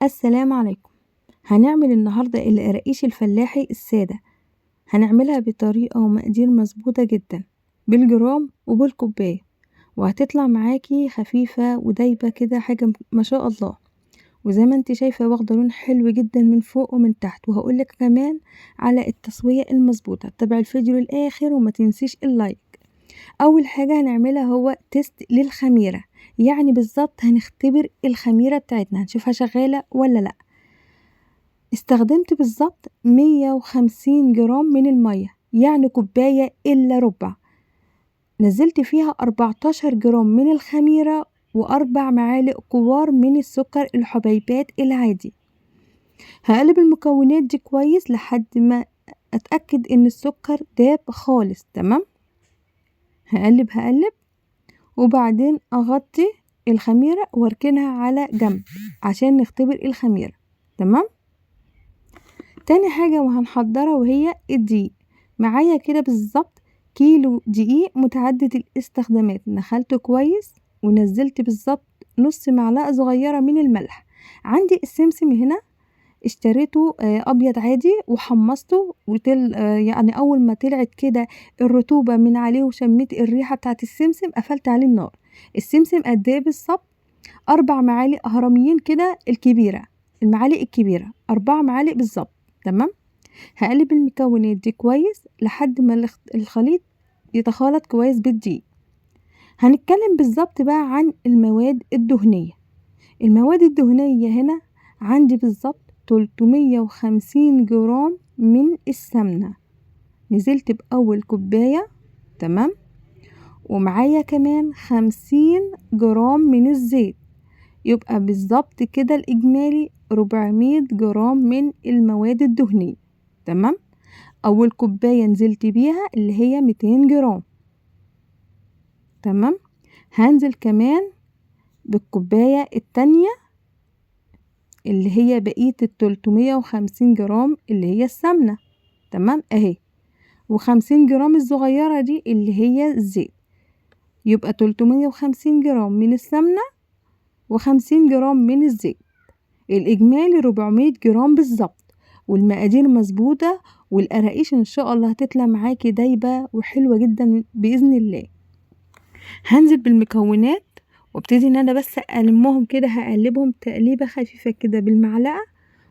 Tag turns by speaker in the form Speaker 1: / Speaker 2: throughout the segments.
Speaker 1: السلام عليكم. هنعمل النهاردة القراقيش الفلاحي السادة، هنعملها بطريقة ومقادير مظبوطة جدا بالجرام وبالكوباية، وهتطلع معاكي خفيفة ودايبة كده حاجة ما شاء الله. وزي ما انت شايفة واخدة لون حلو جدا من فوق ومن تحت، وهقولك كمان على التسوية المظبوطة. تابع الفيديو للآخر وما تنسيش ال like. أول حاجة هنعملها هو test للخميرة، يعني بالظبط هنختبر الخميرة بتاعتنا، هنشوفها شغالة ولا لأ. استخدمت بالظبط 150 جرام من المية، يعني كوباية إلا ربع. نزلت فيها 14 جرام من الخميرة وأربع معالق كبار من السكر الحبيبات العادي. هقلب المكونات دي كويس لحد ما أتأكد إن السكر داب خالص، تمام؟ هقلب وبعدين أغطي الخميرة واركنها على جنب عشان نختبر الخميرة، تمام؟ تاني حاجة وهنحضرها وهي الدقيق. معايا كده بالظبط كيلو دقيق متعدد الاستخدامات، نخلته كويس ونزلت بالظبط نص معلقة صغيرة من الملح. عندي السمسم هنا اشتريته، أبيض عادي وحمصته، يعني أول ما طلعت كده الرطوبة من عليه وشميت الريحة بتاعت السمسم قفلت عليه النار. السمسم قد إيه بالظبط؟ 4 معالق هرميين كده الكبيرة، المعالق الكبيرة 4 معالق بالظبط، تمام؟ هقلب المكونات دي كويس لحد ما الخليط يتخلط كويس بالدقيق. هنتكلم بالظبط بقى عن المواد الدهنية. المواد الدهنية هنا عندي بالظبط 350 جرام من السمنة، نزلت بأول كوباية، تمام؟ ومعايا كمان 50 جرام من الزيت، يبقى بالظبط كده الإجمالي 400 جرام من المواد الدهنية، تمام؟ أول كوباية نزلت بيها اللي هي 200 جرام، تمام؟ هنزل كمان بالكوباية التانية اللي هي بقية التلتمية وخمسين جرام اللي هي السمنة، تمام؟ أهي، وخمسين جرام الصغيرة دي اللي هي الزيت، يبقى 350 جرام من السمنة وخمسين جرام من الزيت، الإجمالي 400 جرام بالظبط. والمقادير مظبوطة، والقراقيش إن شاء الله هتطلع معاكي دايبة وحلوة جدا بإذن الله. هنزل بالمكونات وابتدي إن أنا بس ألمهم كده، هقلبهم تقليبة خفيفة كده بالمعلقة،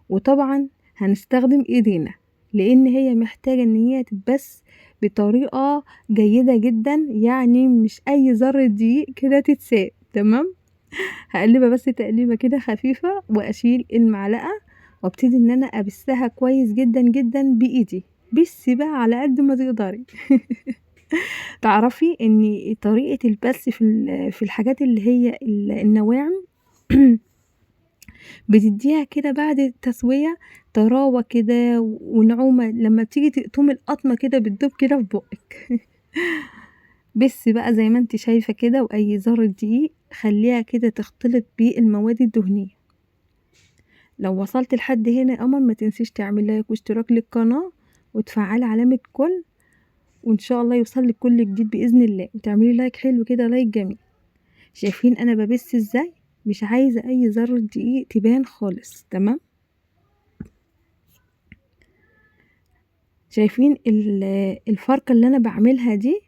Speaker 1: وطبعا هنستخدم إيدينا لأن هي محتاجة إن هي تتبس بطريقة جيدة جدا، يعني مش أي ذرة دقيق كده تتساب، تمام؟ هقلبها بس تقليبة كده خفيفة وأشيل المعلقة وابتدي إن أنا أبسها كويس جدا جدا بإيدي، بسي بقى على قد ما تقدري. تعرفي إن طريقة البس في الحاجات اللي هي النواعم بتديها كده بعد التسوية طراوة كده ونعومة، لما بتيجي تقطمي القطمة كده بتدوب كده في بقك. بس بقى زي ما انت شايفة كده، وأي ذرة دقيق خليها كده تختلط بالمواد الدهنية. لو وصلت لحد هنا يا قمر ما تنسيش تعمل لايك واشتراك للقناة وتفعلي علامة كل، وإن شاء الله يوصل لك كل جديد بإذن الله، وتعملي لايك حلو كده، لايك جميل. شايفين أنا ببس إزاي؟ مش عايزة أي ذرة دقيق تبان خالص، تمام؟ شايفين الفرقة اللي أنا بعملها دي؟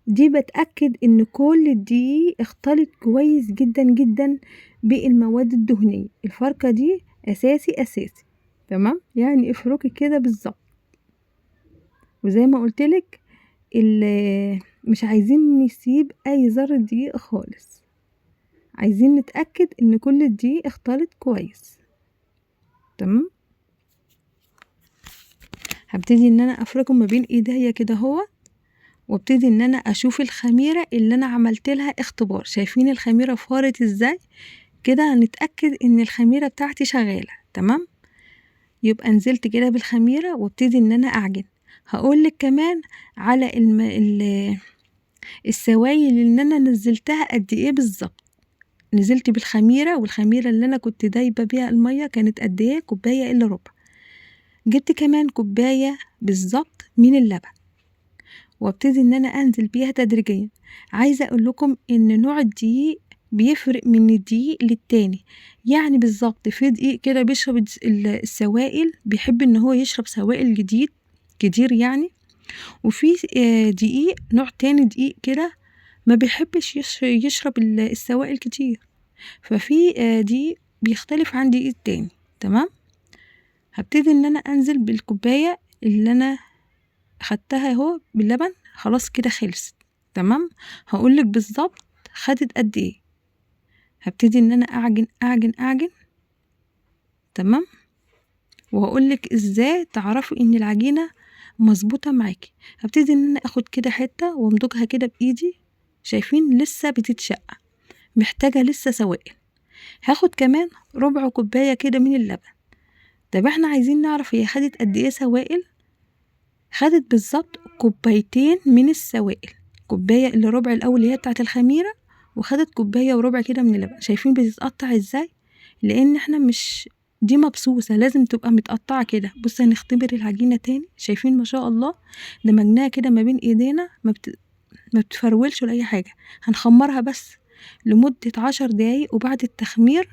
Speaker 1: دي بتأكد إن كل الدقيق اختلط كويس جدا جدا بالمواد الدهنية. الفرقة دي أساسي أساسي، تمام؟ يعني افركي كده بالظبط. وزي ما قلتلك مش عايزين نسيب أي ذرة دقيق خالص، عايزين نتأكد إن كل الدقيق اختلط كويس، تمام؟ هبتدي إن أنا أفركه ما بين إيديا كده أهو، وابتدي إن أنا أشوف الخميرة اللي أنا عملت لها اختبار. شايفين الخميرة فارت إزاي؟ كده هنتأكد إن الخميرة بتاعتي شغالة، تمام؟ يبقى نزلت كده بالخميرة وابتدي إن أنا أعجن. هقولك كمان على السوايل اللي أنا نزلتها قد إيه بالظبط. نزلت بالخميرة، والخميرة اللي أنا كنت دايبة بيها المية كانت قد إيه؟ كوباية إلا ربع. جبت كمان كوباية بالظبط من اللبن، وابتدي إن أنا أنزل بيها تدريجيا. عايزة أقول لكم إن نوع الدقيق بيفرق من الدقيق للتاني، يعني بالظبط في دقيق كده بيشرب السوائل، بيحب ان هو يشرب سوائل جديد كتير يعني، وفي دقيق نوع تاني دقيق كده ما بيحبش يشرب السوائل كتير، ففي دقيق بيختلف عن دقيق التاني. تمام. هبتدي ان انا انزل بالكوباية اللي انا خدتها اهو باللبن، خلاص كده خلصت. تمام. هقولك بالظبط خدت قد ايه. هبتدي ان انا اعجن اعجن اعجن. تمام. وهقولك ازاي تعرفي ان العجينة مظبوطة معاكي. هبتدي ان انا اخد كده حتة وامضغها كده بايدي، شايفين لسه بتتشقق، محتاجة لسه سوائل. هاخد كمان ربع كوباية كده من اللبن. طب احنا عايزين نعرف هي خدت قد ايه سوائل. خدت بالظبط كوبايتين من السوائل، كوباية الا ربع الاول اللي هي بتاعت الخميرة، وخدت كوباية وربع كده من اللبن. شايفين بتتقطع ازاي؟ لان احنا مش دي مبسوسة، لازم تبقى متقطعة كده. بصي هنختبر العجينة تاني، شايفين ما شاء الله دمجناها كده ما بين ايدينا، ما بتفرولش ولا اي حاجة. هنخمرها بس لمدة 10 دقايق، وبعد التخمير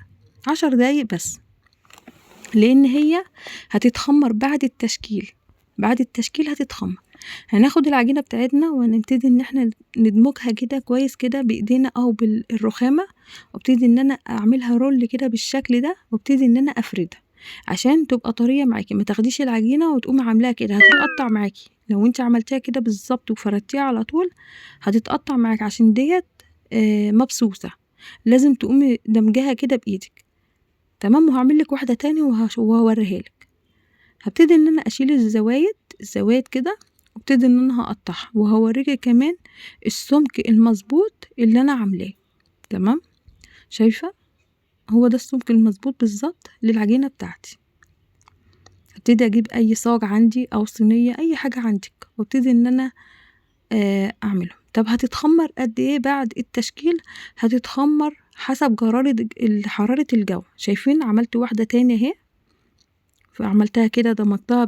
Speaker 1: 10 دقايق بس، لان هي هتتخمر بعد التشكيل، بعد التشكيل هتتخمر. هناخد العجينة بتاعتنا وهنبتدي ان احنا ندمجها كده كويس كده بايدينا او بالرخامة، وابتدي ان انا اعملها رول كده بالشكل ده، وابتدي ان انا افردها عشان تبقى طرية معاكي. ما تاخديش العجينة وتقومي عاملاها كده، هتتقطع معاكي. لو انت عملتيها كده بالظبط وفردتيها على طول هتتقطع معاكي، عشان ديت مبسوسة، لازم تقومي دمجها كده بايدك. تمام. وهعمل لك واحدة تاني وهوريها لك. هبتدي ان انا اشيل الزوايد كده، وابتدي ان انا هقطعها، وهوريكي كمان السمك المظبوط اللي انا عاملاه. تمام. شايفة هو ده السمك المظبوط بالظبط للعجينة بتاعتي. هبتدي اجيب اي صاج عندي او صينية، اي حاجة عندك، وابتدي ان انا اعمله. طب هتتخمر قد ايه بعد التشكيل؟ هتتخمر حسب حرارة الجو. شايفين عملت واحدة تاني اهي، فعملتها كده دمجتها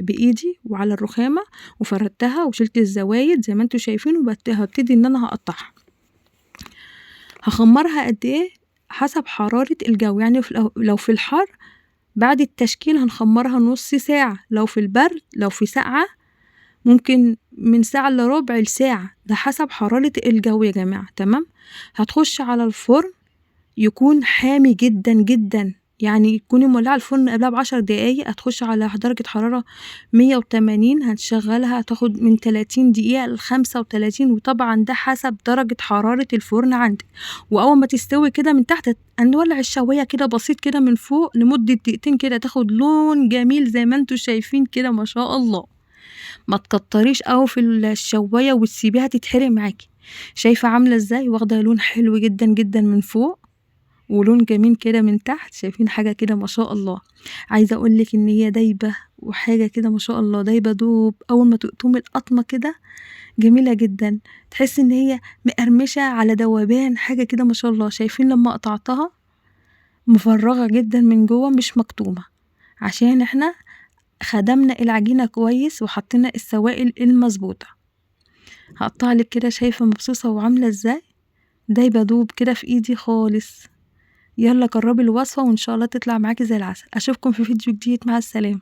Speaker 1: بايدي وعلى الرخامة وفردتها وشلت الزوايد زي ما انتوا شايفين، وهبتدي ان انا هقطعها. هخمرها قد ايه؟ حسب حرارة الجو، يعني لو في الحر بعد التشكيل هنخمرها نص ساعة، لو في البرد لو في ساقعة ممكن من ساعة الا ربع لساعة، ده حسب حرارة الجو يا جماعة. تمام. هتخش على الفرن يكون حامي جدا جدا، يعني تكوني مولعة الفرن قبلها ب10 دقايق. هتخش على درجة حرارة 180، هنشغلها هتاخد من تلاتين دقيقة لخمسة وتلاتين، وطبعا ده حسب درجة حرارة الفرن عندك. وأول ما تستوي كده من تحت هنولع الشواية كده بسيط كده من فوق لمدة دقيقتين كده، تاخد لون جميل زي ما انتوا شايفين كده ما شاء الله. ما تكتريش قوي في الشواية وتسيبيها تتحرق معاكي. شايفة عاملة ازاي؟ واخدة لون حلو جدا جدا من فوق ولون جميل كده من تحت، شايفين حاجة كده ما شاء الله. عايزة اقولك ان هي دايبة وحاجة كده ما شاء الله، دايبة دوب. اول ما تقطمي القطمة كده جميلة جدا، تحس ان هي مقرمشة على دوبان، حاجة كده ما شاء الله. شايفين لما قطعتها مفرغة جدا من جوه مش مكتومة، عشان احنا خدمنا العجينة كويس وحطينا السوائل المظبوطة. هقطع لك كده، شايفة مبسوسة وعاملة ازاي؟ دايبة دوب كده في ايدي خالص. يلا جربي الوصفة وإن شاء الله تطلع معاكي زي العسل. أشوفكم في فيديو جديد، مع السلامة.